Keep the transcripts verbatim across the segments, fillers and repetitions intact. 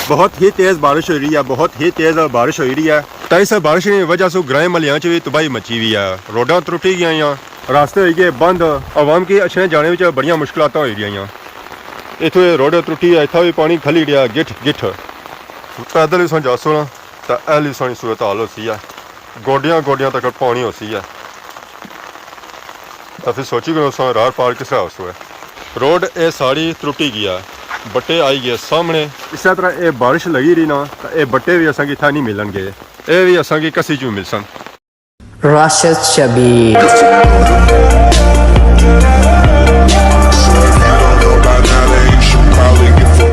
بہت ہی تیز بارش ہوئی رہی ہے، بہت ہی تیز بارش ہوئی رہی ہے۔ تاں اس بارش نی وجہ سوں گرائیں محلیاں چ وی تباہی مچی ہوئی ہے، روڈاں ترٹی گئیاں، راستے ہوئی گئے بند، عوام کی اچھنے جانے وچ بڑیاں مشکلاتاں ہوئی رہیاں۔ اتھوں یہ روڈ ترٹی ہے، اتھا وی پانی کھلی رہیا گٹھ گٹھ۔ پیدل وی سن جاسو نا تاں ایہلی سانی صورت حال ہوسی ہے، گوڈیاں گوڈیاں تک پانی ہوسی ہے۔ تاں فیر سوچی کرو ساں رار پار کس طرح ہوسو ہے۔ روڈ اے ساری ترٹی گیا، بٹے آئی گئے سامنے۔ اسے طرح اے بارش لگی رہی نا تاں اے بٹے وی اساں کی اتھا نہیں ملن گے، اے وی اساں کی کسی چوں ملسن۔ راشد شبیر۔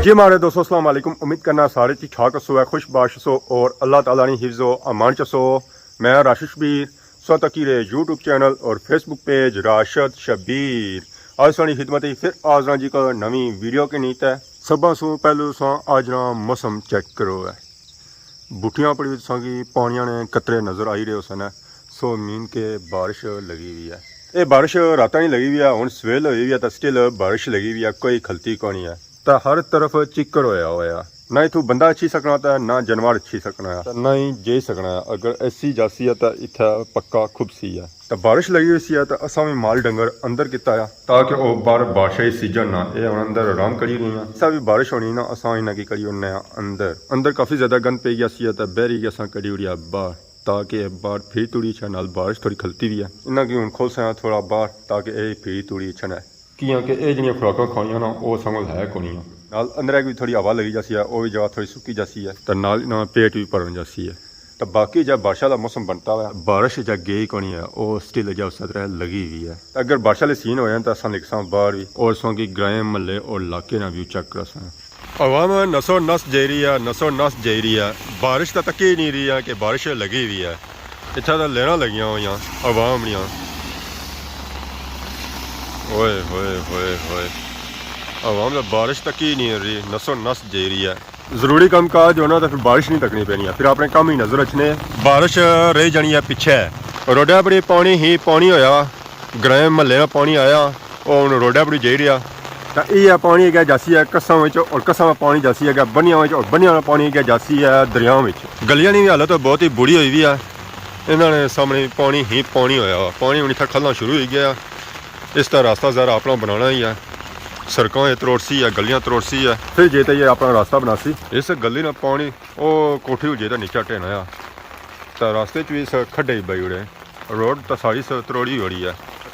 جی ماڑے دوستو، السلام علیکم۔ امید کرنا سارے ٹھیک ٹھاک ہسو ہے، خوش باش ہسو اور اللہ تعالیٰ نی حفظ و امان چ ہسو۔ میں راشد شبیر، سو تکی رہے یوٹیوب چینل اور فیس بک پیج راشد شبیر۔ آج سانی خدمت ہی پھر حاضر ہاں جی کو نویں ویڈیو کے نیت ہے۔ سبھاں سوں پہلو ساں آج نا موسم چیک کرو ہے۔ بوٹیاں پر وی تساں کی پانیاں نے قطرے نظر آئی رہے ہوسن۔ سو مین کے بارش لگی ہوئی ہے۔ اے بارش راتاں نی لگی ہوئی ہے، ہن سویل ہوئی ہوئی ہے تاں سٹل بارش لگی ہوئی ہے، کوئی کھلتی کونی ہے۔ تاں ہر طرف چکر ہویا ہویا، نہ اتھوں بندہ اچھی سکنا تاں نہ جانور اچھی سکنا ہے، تاں نہ ہی جائی سکنا ہے۔ اگر ایسی جاسی ہے تاں اتھا پکا کھبسی ہے۔ تاں بارش لگی ہوئی سی ہے تاں اساں وی مال ڈنگر اندر کیتا ہے تاکہ او باہر بارشاں اچ سجن نہ، اے ہن اندر آرام کری رہی ہیں۔ جسا وی بارش ہونی نا اساں انہاں کی کری اوڑنے آں اندر۔ اندر کافی زیادہ گند پئی گیا سی ہے تاں بہری گیا اساں کری اوڑیا باہر تاکہ اے باہر پھری توڑی اچھن، نال بارش تھوڑی کھلتی وی ہے۔ انہاں کی ہن کھولساں تھوڑا باہر تاکہ اے پھری توڑی اچھن ہے۔ کیاں کہ اے جیہڑیاں خوراکاں کھانیاں نا او اساں کول ہے کونی۔ نال اندرے کی وی تھوڑی ہوا لگی جاسی ہے، او وی جگہ تھوڑی سکی جاسی ہے۔ تاں نال انہاں پیٹ وی بھرن جاسی ہے۔ تاں باقی جے بارشاں دا موسم بنتا ہویا، بارش جے گئی کونی ہے، او سٹل جے اس طرح لگی ہوئی ہے۔ تاں اگر بارشاں آلے سین ہوئے ہیں تاں اساں لکھساں باہر وی، اور اساں کی گرائیں محلے اور علاقے نا ویو چیک کراساں۔ عوام نسو نس جائی رہی ہے، نسو نس جائی رہی ہے۔ بارش تاں تکی نہیں رہی ہے کہ بارش لگی ہوئی ہے۔ اتھا تاں لینا لگیاں ہوئیاں عوام نیاں۔ اوئے ہوئے ہوئے ہوئے۔ عوام تاں بارش تکی نہیں رہی، نسو نس جائی رہی ہے۔ ضروری کم کاج ہونا تاں پھر بارش نہیں تکنی پینی ہے، پھر اپنے کم ہی نظر اچھنے۔ بارش رہی جانی ہے پچھے، روڈا پر پانی ہی پانی ہویا، گرائیں محلے نا پانی آیا، او ہن روڈا پر جائی رہیا۔ تاں ایہہ پانی اگے جاسی ہے کساں وچ، اور کساں نا پانی جاسی ہے اگے بنیاں وچ، اور بنیاں نا پانی اگے جاسی ہے دریاں وچ۔ گلیاں نی وی حالت بہت ہی بری ہوئی ہوئی ہے، انہاں نے سامنے پانی ہی پانی ہویا ہوا، پانی ہن اتھا کھلنا شروع ہوئی گیا۔ اس طرح راستہ ذرا اپنا بنانا ہی ہے، سڑکاں اے تروڑسی ہے، گلیاں تروڑسی ہے، پھر جے تے یہ اپنا راستہ بناسی۔ اس گلی نا پانی او کوٹھی جے تے نیچا ٹھینا آیا، تاں راستے چ وی اس کھڈے ہی بئی اڑے۔ روڈ تاں ساری س-، تروڑی ہوئی ہے۔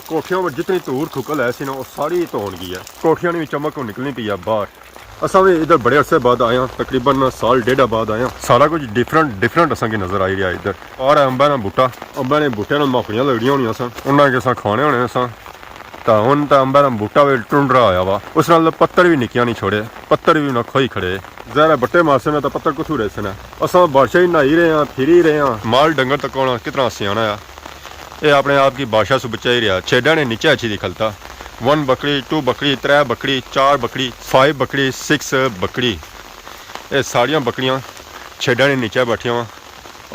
کوٹھیاں پر جتنی دھوڑ تھکل ہے سی نا، او ساری دھون گئی ہے۔ کوٹھیاں نی وی چمک ہن نکلنی پئی ہے باہر۔ اساں وی ادھر بڑے عرصے بعد آئے ہاں، تقریباً سال ڈیڈھ بعد آئے ہاں۔ سارا کچھ ڈفرنٹ، ڈفرنٹ اساں کی نظر آئی رہیا ادھر۔ آ رہا امباں نا بوٹا، امباں نے بوٹے نال ماکھڑیاں لگڑیاں ہونیاں سن، انہاں کے اساں کھانے ہونے سن۔ تاں ہن تاں امباں نا بوٹا وی ٹنڈرا ہویا وا، اس نال پتر وی نکیاں نہیں چھوڑے، پتر وی انہاں کھوئی کھڑے۔ ظاہر ہے بٹے مارسے نا تاں پتر کتھوں رہسے نا۔ اساں بارشاں ہی نہائی رہے ہاں، پھری رہے ہاں۔ مال ڈنگر تک ہونا کتنا سیانا ہے۔ اے اپنے آپ کی بادشاہ سو بچائی رہیا۔ چھیڈاں نے نیچے اچھی دی کھلتا۔ ون بکری، ٹو بکری، ترے بکری، چار بکری، فائیو بکری، سکس بکری۔ اے ساریاں بکریاں چھیڈاں نے نیچے بیٹھیاں واں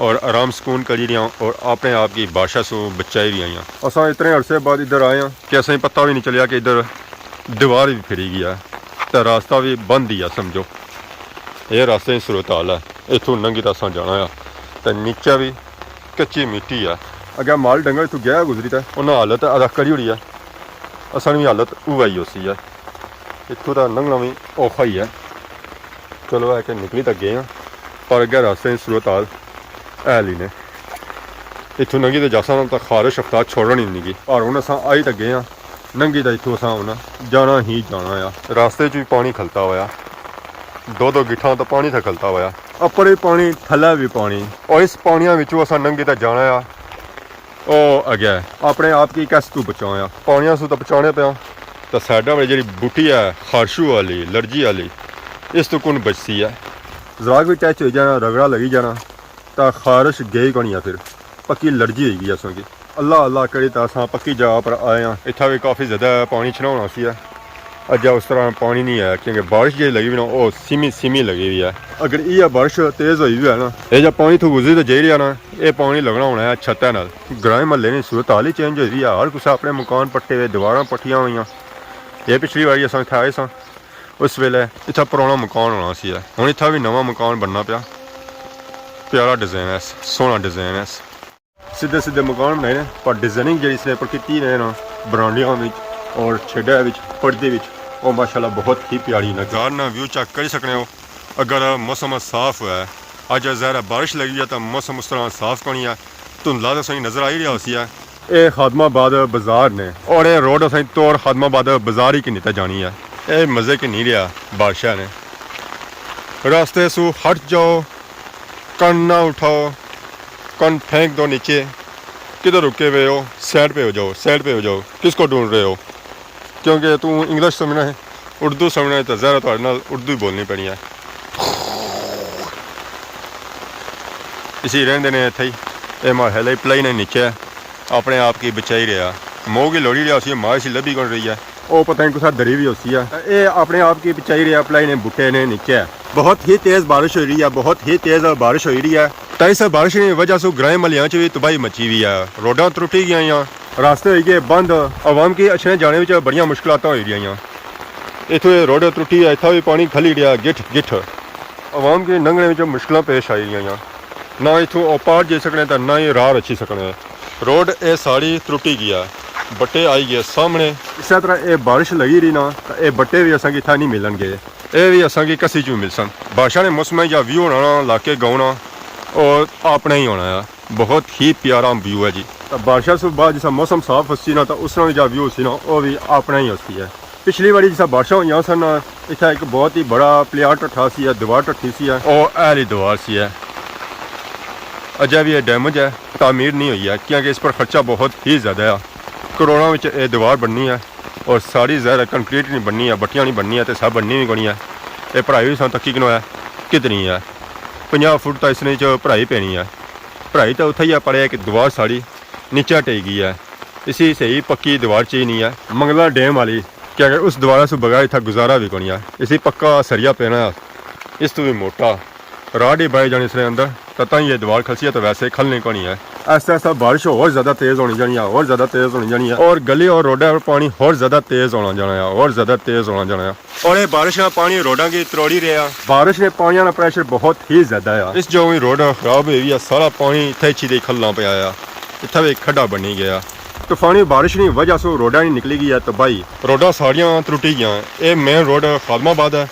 اور آرام سکون کری رہیاں اور اپنے آپ کی بادشاہ سو بچائی رہیاں۔ اساں اتنے عرصے بعد ادھر آئے ہاں کہ اساں پتہ بھی نہیں چلیا کہ ادھر دیوار بھی پھری گیا ہے تے راستہ بھی بند ہی ہے سمجھو۔ اے راستے نی صورت حال ہے۔ اتھوں ننگی تے اساں جانا ہے تے نیچے بھی کچی مٹی ہے۔ اگے مال ڈنگر اتھوں گیا گزری تے انہاں حالت ادا کری ہوڑی ہے، اساں نی بھی حالت اوہی ہوسی ہے۔ اتھوں تے لنگھنا بھی اوکھا ہی ہے۔ چلو اے کہ نکلی تے گئے آں، پر اگے راستے نی صورت حال ہے ہی نے۔ اتھوں لنگھی تے جاساں نا تے خارش ہفتہ چھوڑن ہی نہیں گی۔ پر ہن اساں آئی تے گئے آں، لنگھی تے اتھوں اساں ہن جانا ہی جانا آ۔ راستے چ بھی پانی کھلتا ہویا، دو دو گٹھاں تے پانی تھا کھلتا ہویا، اپر بھی پانی، تھلے بھی پانی۔ اور اس پانیاں وچوں اساں لنگھی تے جانا آ۔ او اگے اپنے آپ کی کس تو بچایا؟ پانیاں سو تو بچانے پیا۔ تے سائیڈاں والی جیڑی بوٹی ہے خارشو والی، الرجی والی، اس تو کون بچسی ہے؟ زراعت بھی ٹچ ہوئی جانا، رگڑا لگی جانا، تے خارش گئی کونی ہے، پھر پکی الرجی ہوئی گئی اساں کی۔ اللہ اللہ کری تے اساں پکی جگہ پر آئے ہاں۔ اتھا بھی کافی زیادہ پانی اچھنا ہونا سی ہے۔ اجا اس طرح پانی نہیں آیا، کیونکہ بارش جیڑی لگی ہوئی نا، او سیمی سیمی لگی ہوئی ہے۔ اگر یہ بارش تیز ہوئی ہوئی ہے نا، یہ جا پانی تھو گزری تے جائی رہیا نا، یہ پانی لگنا ہونا ہے چھتہ نال۔ گرائیں محلے نی صورت حال ہی چینج ہوئی ہوئی ہے، ہر کسے اپنے مکان پٹے ہوئے، دیواراں پٹیاں ہوئیاں۔ یہ پچھلی واری اساں اتھے آئے ساں، اس ویلے اتھا پرانا مکان ہونا سی ہے، ہن اتھا وی نواں مکان بننا پیا۔ پیارا ڈیزائن ہے، سوہنا ڈیزائن ہے۔ سیدھے سیدھے مکان بنائے نے، پر ڈیزائننگ جیڑی اس نے پر کیتی نے نا، برانڈیاں وچ اور چھیڈے وچ، پردے وچ، او ماشاءاللہ بہت ہی پیاری لگی۔ گار نا ویو چیک کری سکنے ہو۔ اگر موسم صاف ہویا ہے، اج ظاہر ہے بارش لگی ہے تو موسم اس طرح صاف کونی ہے، دھندلا تو سہی نظر آئی رہیا ہوسی ہے۔ اے خادم آباد بازار نے، اور اے روڈ اساں طور خادم آباد بازار ہی کنی تے جانی ہے۔ اے مزے کنی رہیا بارشاں نے۔ راستے سو ہٹ جاؤ، کن نہ اٹھاؤ، کن پھینک دو نیچے۔ کدھر رکے ہوئے ہو، سائیڈ پہ ہو جاؤ، سائیڈ پہ ہو جاؤ۔ کس کو ڈھونڈ رہے ہو؟ کیونکہ تم انگلش سمجھنا ہے، اردو سمجھنا ہے، تو ظاہر ہے تہاڈے نال اردو ہی بولنی پینی ہے۔ اسی رہندے نے اتھے ہی۔ اے ماڑے خیال ہے پلائی نے نیچے اپنے آپ کی بچائی رہیا۔ مئو کی لوڑی رہیا اسی، ماں اسی لبھی کون رہی ہے۔ او پتہ نہیں کسا دری وی ہوسی ہے۔ اے اپنے آپ کی بچائی رہیا، پلائی نے بوٹے نے نیچے۔ بہت ہی تیز بارش ہوئی رہی ہے، بہت ہی تیز بارش ہوئی رہی ہے۔ تاں اس بارش نی وجہ سوں گرائیں محلیاں چ وی تباہی مچی ہوئی ہے۔ روڈاں ترٹی گئیاں، راستے ہوئی گئے بند، عوام کی اچھنے جانے وچ بڑیاں مشکلاتاں ہوئی رہیاں۔ اتھوں اے روڈ ترٹی ہے، اتھا وی پانی کھلی رہیا گٹھ گٹھ۔ عوام کی لنگھنے وچ مشکلاں پیش آئی رہیاں۔ نہ اتھوں او پار جائی سکنے تے نہ ہی راہ رچھی سکنے۔ روڈ اے ساری ترٹی گیا، بٹے آئی گئے سامنے۔ اسے طرح اے بارش لگی رہی نا تاں اے بٹے وی اساں کی اتھا نہیں ملن گے۔ اے وی اساں کی کسی چوں ملسن۔ بارشاں نے موسم یا ویو ہونا نا، علاقے گاؤں نا، او اپنا ہی ہونا ہے۔ بہت ہی پیارا ویو ہے جی۔ تاں بارشاں سوں بعد جسا موسم صاف ہوسی نا تاں اس طرح وی جا ویو ہوسی نا، او وی اپنا ہی ہوسی ہے۔ پچھلی واری جسا بارشاں ہوئیاں سن نا، اتھا ایک بہت ہی بڑا پلیار ٹٹھا سی ہے، دیوار ٹٹھی سی ہے۔ او اہلی دیوار سی ہے۔ اجے وی اے ڈیمیج ہے، تعمیر نہیں ہوئی ہے، کیونکہ اس پر خرچہ بہت ہی زیادہ ہے۔ کروڑاں وچ اے دیوار بننی ہے اور ساری ظاہر ہے کنکریٹ نہیں بننی ہے، بٹیاں نہیں بننی ہے تے سب بننی وی کونی ہے۔ اے پڑھائی وی سان تکی کنو ہے، کتنی ہے؟ پنجاہ فٹ تاں اس نے چ پڑھائی پینی ہے۔ پڑھائی تاں اتھے ہی ہے، پر اے کہ دیوار ساری نیچے ٹہی گئی ہے۔ اسی صحیح پکی دیوار چاہی نہیں ہے۔ منگلا ڈیم والی، کیونکہ اس دیوارا سوں بغیر اتھا گزارا وی کونی ہے۔ اسی پکا سریا پینا ہے، اس تو وی موٹا۔ راڈ ہی بائی جانی اس نے اندر، تاں تاں یہ دیوار کھلسی ہے، تو ویسے کھلنی کونی ہے۔ آہستہ آہستہ بارش ہور زیادہ تیز ہونی جانی ہے، ہور زیادہ تیز ہونی جانی ہے، اور گلی اور روڈے پر پانی ہور زیادہ تیز ہونا جانا ہے، ہور زیادہ تیز ہونا جانا ہے۔ اور یہ بارش نا پانی روڈاں کی تروڑی رہیا۔ بارش نے پانیاں نا پریشر بہت ہی زیادہ ہے۔ اس جو وی روڈ خراب ہوئی ہوئی ہے، سارا پانی اتھے اچھی دے کھلنا پیا ہے۔ اتھے وی کھڈا بنی گیا۔ طوفانی بارش نی وجہ سوں روڈاں نی نکلی گئی ہے تباہی۔ روڈاں ساریاں ترٹی گیاں۔ اے مین روڈ خادم آباد ہے۔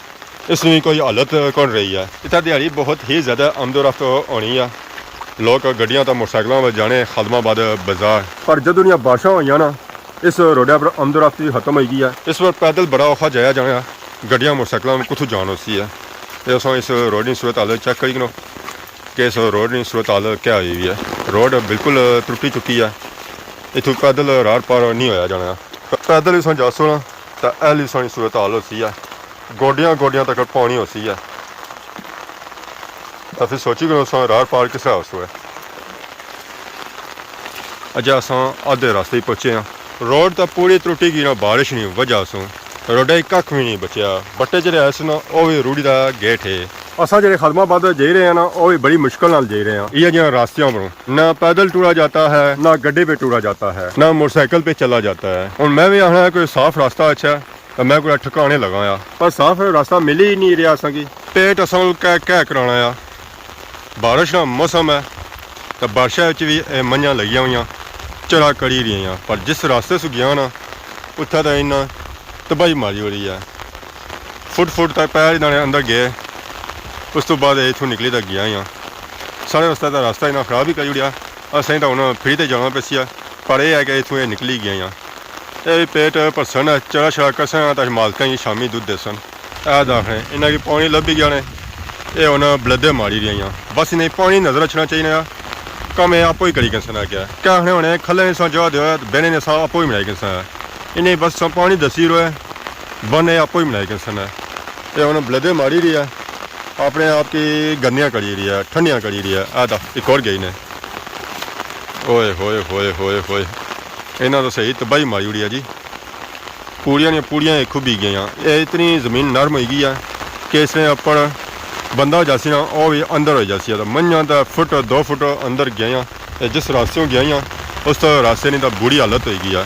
اس نی کوئی حالت کون رہی ہے۔ اتھا دیہاڑی بہت ہی زیادہ آمد و رفت ہونی ہے۔ لوک گڈیاں تے موٹرسائیکلاں وچ جانے خادم آباد بازار۔ پر جدوں نیاں بارشاں ہوئیاں نا، اس روڈا پر آمد و رفت وی ختم ہوئی گئی ہے۔ اس پر پیدل بڑا اوکھا جایا جانا، گڈیاں موٹرسائیکلاں وچ کتھوں جان ہوسی ہے۔ تے اساں اس روڈ نی صورت حال چیک کری کنو کہ اس روڈ نی صورت حال کیا ہوئی ہوئی ہے۔ روڈ بالکل ترٹی چکی ہے، اتھوں پیدل رار پار نہیں ہویا جانا۔ پیدل اساں جاسو نا تاں اہلی سانی صورت حال ہوسی ہے، گوڈیاں گوڈیاں تک پانی ہوسی ہے۔ تاں پھر سوچی کرو اساں رار پار کس طرح ہوسو ہے۔ اجے اساں آدھے راستے ہی پہنچے ہاں۔ روڈ تاں پوری ترٹی گئی نا بارش نی وجہ سوں، روڈا ہی ککھ وی نہیں بچیا۔ بٹے جڑے آئے سن او وی روڑی دا گیٹ ہے۔ اساں جڑے خادم آباد جائی رہے ہیں نا، او وی بڑی مشکل نال جائی رہے ہیں۔ یہ جہاں راستیاں پروں نہ پیدل ٹورا جاتا ہے، نہ گڈی پہ ٹورا جاتا ہے، نہ موٹرسائیکل پہ چلا جاتا ہے۔ ہن میں وی آخنا ہے کوئی صاف راستہ اچھا ہے، تاں میں کوئی ٹھکانے لگا آ۔ پر صاف راستہ ملی ہی نہیں رہیا اساں کی۔ پیٹ اساں کول کہہ کہہ کرانا آ۔ بارش نا موسم ہے، تاں بارشاں وچ وی اے منجھاں لگیاں ہوئیاں، چرا کری رہیاں۔ پر جس راستے سوں گیا نا، اتھا تاں انہاں تباہی ماری ہوئی ہے۔ فٹ فٹ تک پیر انہاں نے اندر گئے، اس تو بعد اتھوں نکلی تاں گیا ہی ہاں۔ سارے راستے دا راستہ انہاں خراب ہی کری اوڑیا۔ اساں تاں ہن پھری تے جانا پیسی ہے، پر اے ہے کہ اتھوں اے نکلی گیا ہی ہاں۔ اے پیٹ پرسن ہے، چرا شرا کرسن تاں مالکاں کی شامی دودھ دیسن۔ اے داخنے انہاں کی پانی لبھی گیا نے، اے ہن بلدے ماری رہیاں۔ بس انہیں پانی نظر اچھنا چاہیے، کم اے آپو ہی کری گنسن۔ کیا آخنے ہونے کھلے نے ساں جگہ دیو، بہنے نے ساں آپو ہی بنائی گنسن۔ انہیں بس ساں پانی دسی روئے، بن اے آپو ہی بنائی گنسن۔ اے ہن بلدے ماری رہی ہے، اپنے آپ کی گندیاں کری رہی ہے، ٹھنڈیاں کری رہی ہے۔ اے تاں ایک اور گئی نے۔ اوئے ہوئے ہوئے ہوئے ہوئے، انہاں تو صحیح تباہی ماری اوڑی ہے جی۔ پوڑیاں نیاں پوڑیاں ہی کھبی گئیاں۔ اے اتنی زمین نرم ہوئی گئی ہے کہ اس نے اپر بندہ جاسی نا، او وی اندر ہوئی جاسی ہے۔ تاں منجھاں تاں فٹ، دو فٹ اندر گئیاں۔ تے جس راستے گئیاں، اس تو راستے نی تاں بری حالت ہوئی گئی ہے۔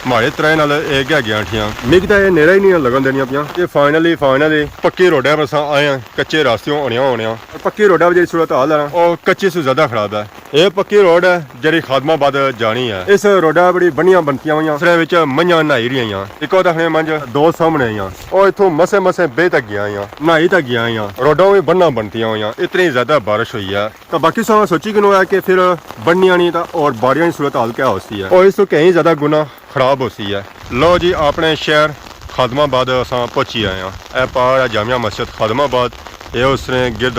ماڑے ترے نال اے گیا گیا ٹھیاں۔ مکی تاں اے نیڑا ہی نہیں لگن دینیاں پیاں۔ اے فائنلی، فائنلی پکی روڈا پر اساں آئے آں، کچے راستے ہونیاں ہونیاں۔ پکی روڈا پر جیہڑی صورت حال ہے نا، او کچے سوں زیادہ خراب ہے۔ اے پکی روڈ ہے جیہڑی خادم آباد جانی ہے۔ اس روڈا بڑی بنیاں بنتیاں ہویاں، اس وچ منجاں نہائی رہیاں۔ اکو تکنے منج دو سامنے آئیاں، او اتھوں مسے مسے بہہ تک گیا آئیاں، نہائی تک گیا آئیاں۔ روڈاں وی بنیاں بنتیاں ہویاں، اتنی زیادہ بارش ہوئی ہے۔ تاں باقی ساں سوچی کنوں ہے کہ پھر بنیاں نی تاں اور باڑیاں نی صورت حال کیا ہوسی ہے۔ او اس توں کہیں زیادہ گنا خراب ہوسی ہے۔ لو جی، اپنے شہر خادم آباد اساں پہنچی آئے ہاں۔ اے پار ہے جامع مسجد خادم آباد، اے اس نے گرد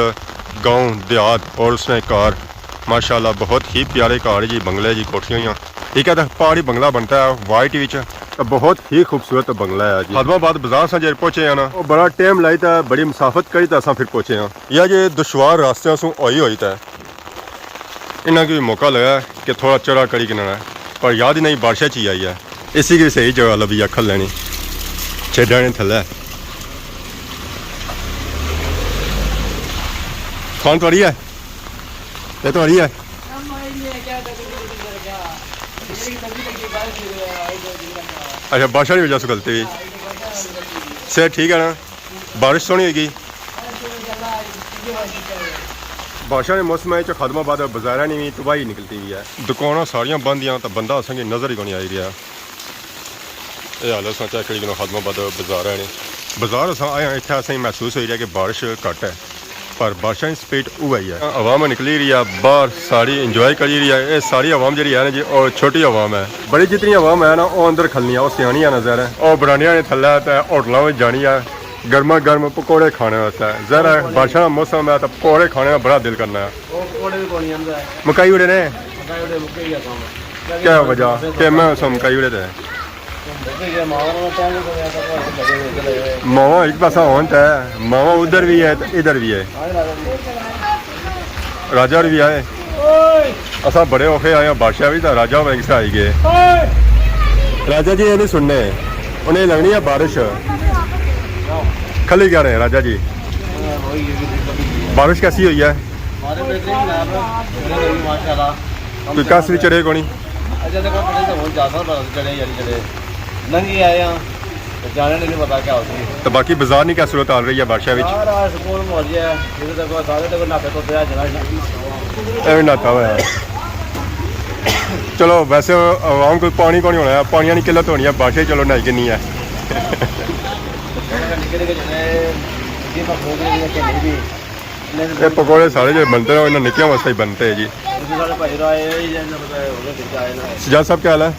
گاؤں دیہات اور اس نے کار۔ ماشاءاللہ بہت ہی پیارے کار جی، بنگلے جی، کوٹھیاں ہویاں۔ ٹھیک ہے، تے پہاڑی بنگلہ بنتا ہے وائٹ وچ، تے بہت ہی خوبصورت بنگلہ ہے جی۔ خادم آباد بازار ساں جے پہنچے ہیں نا، او بڑا ٹائم لائی تے بڑی مسافت کری تے اساں پھر پہنچے ہیں۔ یا جے دشوار راستیاں سوں ہوئی ہوئی تے انہاں کی موقع لگا کہ تھوڑا چڑھا کڑی کننا ہے، پر یاد ہی نہیں بارشاں چ ہی آئی ہے۔ اسی کی صحیح جگہ لبھی اکھل لینی، چھیڈا نے تھلے۔ کھان تھوڑی ہے، یہ تھوڑی ہے۔ اچھا، بارشاں کی وجہ سے غلطی ہوئی۔ صحت ٹھیک ہے نا؟ بارش سوہنی ہوئی گئی۔ بارشاں نے موسم وچ خادم آباد بازاراں نی وی تباہی نکلتی ہوئی ہے۔ دکاناں ساریاں بند دیاں تاں بندہ اساں کی نظر ہی کونی آئی رہیا۔ اے حال اساں چیک کری کنوں خادم آباد بازار ہے نی۔ بازار اساں آئے ہاں، اتھے اساں کی محسوس ہوئی رہیا کہ بارش گھٹ ہے، پر بارشاں نی سپیڈ اوہی ہے۔ عوام نکلی رہی ہے باہر، ساری انجوائے کری رہی ہے۔ اے ساری عوام جیہڑی ہے نا جی، او چھوٹی عوام ہے۔ بڑی جتنی عوام ہے نا، او اندر کھلنی ہے، او سیانی ہے نا ظاہر ہے۔ او برانڈیاں نے تھلے تے ہوٹلاں وچ جانی ہے۔ گرما گرم پکوڑے کھانے واسطے۔ ظاہر ہے بارشاں نا موسم ہے تے پکوڑے کھانے نا بڑا دل کرنا ہے۔ او پکوڑے وی کونی آندا ہے۔ مکائی اڑے نے؟ مکائی اڑے، مکائی گیا کام۔ کیا وجہ؟ ٹائم ہے سم مکائی اڑے تے۔ مکائی گیا، ماما نا ٹائم ہی کونی آندا، لگے ہوئے، لگے ہوئے۔ ماما ایک پاسا ہون تے، ماما ادھر بھی ہے تے ادھر بھی ہے۔ راجہ اور بھی آئے۔ اساں بڑے اوکھے آئے ہاں بادشاہ وچ، تاں راجہ ہوراں کسے آئی گئے۔ راجہ جی، اے نہیں سننے، انہیں لگنی ہے بارش۔ کھلی کیا رہے راجہ جی؟ بارش کیسی ہوئی ہے؟ کوئی کس بھی چڑھے کونی؟ ننگی آئے ہاں۔ تے جانے نے نہیں پتا کیا ہوسی۔ تو باقی بازار نی کیا صورت حال رہی ہے بارشاں وچ؟ سارا سکول مہولی ہے، جدھر تک سارے تک نہاتے تو پیا جنا۔ اے وی نہاتا ہویا۔ چلو، ویسے عوام کول پانی کونی ہونا ہے، پانیاں نی قلت ہونی ہے، بارشیں چلو نہائی گھنی ہے۔ نکے نکے جنے، جی مخلوق نے بھی، اے پکوڑے سارے جو بنتے ہیں، انہاں نکیاں واسطے ہی بنتے ہیں جی۔ سجاد صاحب، کیا حال ہے؟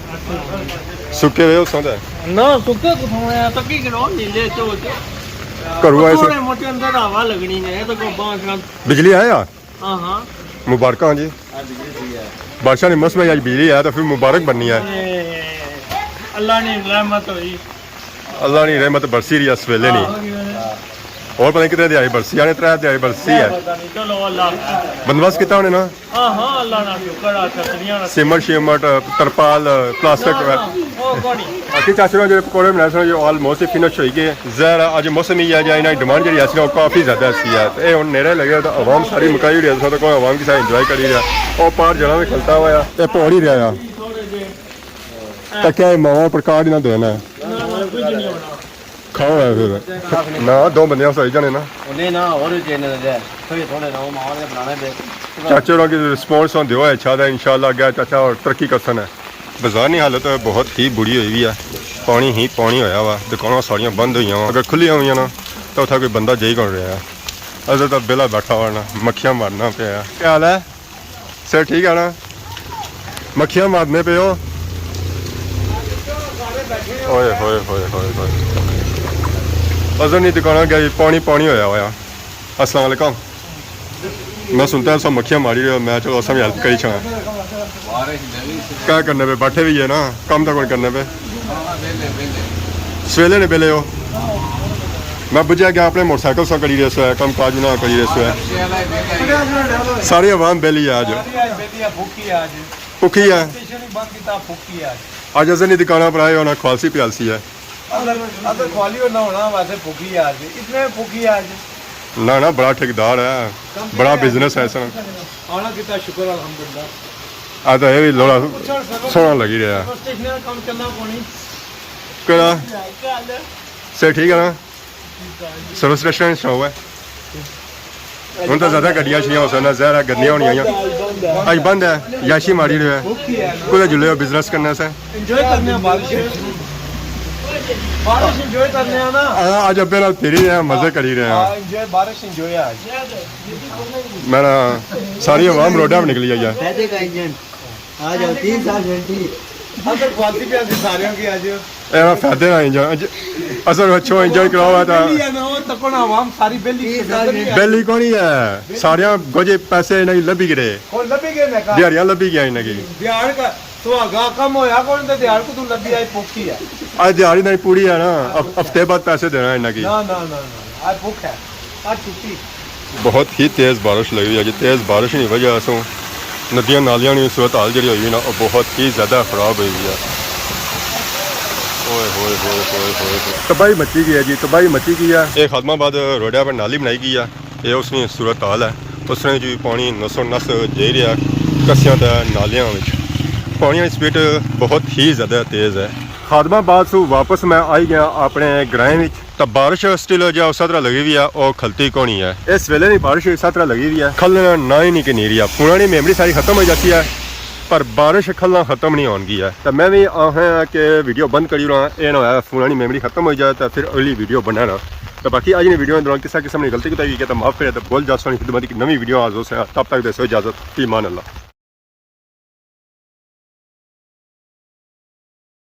سکے ہوئے اس طرح؟ نہ، سکے کتھوں ہیں؟ تکی گنو نیلے چو چو۔ گھروں آئے سو؟ تھوڑے موٹے اندر ہوا لگنی ہے، تو کوئی بانس نہ۔ بجلی آیا؟ ہاں، ہاں۔ مبارکاں جی۔ بادشاہ نے موسم ہے، اج بجلی آیا تو پھر مبارک بننی ہے۔ اے، اللہ نی رحمت ہوئی۔ اللہ نی رحمت برسی رہی ہے اس ویلے نی۔ ہاں۔ اور پتہ نہیں کتنے دیہاڑی برسی، یعنی ترے دیہاڑی برسی ہے۔ پتہ نہیں، چلو اللہ۔ بندوبست کیتا ہونے نا؟ ہاں، ہاں، اللہ نا شکر ہے، چھتریاں رکھی۔ سیمنٹ شیمنٹ، ترپال، پلاسٹک۔ نہ، نہ، او کونی۔ باقی چاچے نے جو پکوڑے بنائے سن، جو آلموسٹ ہی فنش ہوئی گئے۔ ظاہر ہے، اج موسم ہی ہے، جا انہاں دی ڈیمانڈ جیہڑی اسی نا، او کافی زیادہ اسی ہے۔ تے اے ہن نیڑے لگے تے عوام ساری مکائی ہوئی ہے، تو کوئی عوام کسے انجوائے کری رہیا۔ او پار جنا وی کھلتا ہویا۔ اے پہاڑ ہی رہیا۔ تے کیا اے ماواں پر کارڈ نہ دینا ہے؟ نہ، نہ، کچھ نہیں ہونا۔ کھاؤ ہے پھر۔ نہ، دو بندیاں سائی جانے نا۔ او نہیں نا، اور بھی چاہیے نا، تھوڑے تھوڑے نا، او ماواں نے بنانے پے۔ چاچے ہوراں کی رسپانس ہوندے ہوئے اچھا تھا، انشاءاللہ اگے چاچا اور ترقی کرسن۔ بازار نی حالت بہت ہی بری ہوئی ہوئی ہے، پانی ہی پانی ہویا ہوا، دکاناں ساریاں بند ہوئیاں وا۔ اگر کھلیاں ہوئیاں نا، تو اتھا کوئی بندہ جائی کون رہیا ہے۔ ادھر تو بیلا بیٹھا ہوا نا، مکھیاں مارنا پیا ہے۔ کیا حال ہے؟ سر ٹھیک ہے نا؟ مکھیاں مارنے پے ہو؟ اوئے ہوئے ہوئے ہوئے ہوئے۔ ازر نی دکاناں گئی، پانی پانی ہویا ہویا۔ السلام علیکم۔ میں سنتا ہے سب مکھیاں ماری رہے ہو، میں چلو اساں بھی ہیلپ کری چھاں۔ کیا کرنے پے؟ بیٹھے بھی ہے نا، کم تو کون کرنے پے؟ سویلے نے بیلے ہو؟ میں بجھا گیا اپنے موٹر سائیکل سا کری رہے سو ہے، کم کاج نہ کری رہے سو ہے۔ ساری عوام بیلی ہے آج۔ بھوکی ہے آج۔ بھوکی ہے۔ اسٹیشن ہی بند کیتا، بھوکی ہے آج۔ آج ازر نی دکاناں پر آئے ہونا، کھوالسی پیالسی ہے۔ ازر، ازر کھوالی ہونا ہونا، ویسے بھوکی ہے آج۔ اتنے بھوکی ہے آج۔ نہ، نہ، بڑا ٹھیکیدار ہے، بڑا بزنس ہے اس نا۔ آنا کیتا، شکر الحمدللہ۔ آ تو یہ بھی لوڑا سوہنا لگی رہیا۔ سٹیشن نا کم چلنا کونی۔ کہڑا؟ کیا حال ہے؟ صحت ٹھیک ہے نا؟ سروس ریسٹورنٹ شاپ ہے۔ ہن تو زیادہ گڈیاں شیاں ہو سکنا، ظاہر ہے گڈیاں ہونی آئیاں۔ اج بند ہے، یاشی ماری رہے ہیں۔ کدھر جلے ہو بزنس کرنے سے؟ انجوائے کرنے ہیں بارش۔ بارش انجوائے کرنے ہیں نا۔ آ، اج ابے نال پھری رہے ہیں، مزے کری رہے ہیں۔ ہاں، انجوائے، بارش انجوائے ہے اج۔ میں نا ساری عوام روڈاں پہ نکلی آئی ہے۔ فائدے کا انجن۔ آ جاؤ، تیس سال گارنٹی۔ اصل فالتی پہ اسی سارے کی اج۔ اے نا فائدے نا انجن۔ اج-، اصل اچھو انجن کراؤ ہے تا۔ بیلی ہے نا، وہ تکو نا عوام ساری بیلی۔ تیس سال گارنٹی۔ بیلی کونی ہے، ساریاں گوجے پیسے انہاں کی لبھی گئے۔ کون لبھی گئے میں کہا؟ دیہاڑیاں لبھی گیا انہاں کی۔ دیہاڑ کا تو آگا کم ہویا کون تے دیہاڑ کو تو لبھی آئی پوکھی ہے۔ اج دیہاڑی نہیں پوری ہے نا، ہف-، ہفتے بعد پیسے دینا انہاں کی۔ نا، نا، نا، نا، آج بھوک ہے، آج چھٹی۔ بہت ہی تیز بارش لگی ہوئی ہے جی۔ تیز بارش کی وجہ سے ندیاں نالیاں کی صورت حال جڑی ہوئی ہے نا، وہ بہت ہی زیادہ خراب ہوئی ہوئی ہے۔ اوئے ہوئے ہوئے ہوئے ہوئے ہوئے۔ تباہی مچی گئی ہے جی، تباہی مچی گئی ہے۔ یہ خادم آباد روڈ پر نالی بنائی گئی ہے۔ یہ اس کی صورت حال ہے۔ اس نے جی پانی نسو نس جائی رہیا کسیاں تے نالیاں وچ۔ پانی کی سپیڈ بہت ہی زیادہ تیز ہے۔ خادم آباد سو واپس میں آئی گیا اپنے گرائیں وچ۔ تے بارش سٹل جا اس طرح لگی ہوئی ہے، او کھلتی کونی ہے۔ اس ویلے بھی بارش اس طرح لگی ہوئی ہے، کھلنا نہ ہی نہیں کہ نہیں رہیا۔ فوناں نی میموری ساری ختم ہو جاتی ہے، پر بارش کھلنا ختم نہیں ہون گی ہے۔ تے میں بھی آخنا کہ ویڈیو بند کری رہا، اے نہ ہویا فوناں نی میموری ختم ہو جائے تے پھر اگلی ویڈیو بنانا۔ تے باقی اج نی ویڈیو دوران کسا قسم نی غلطی کوتاہی ہوئی ہے تے معاف کرے تے بھول جاسو، خدمت کی نوی ویڈیو حاضر ہوسے۔ تب تک دیسو اجازت، فی امان اللہ۔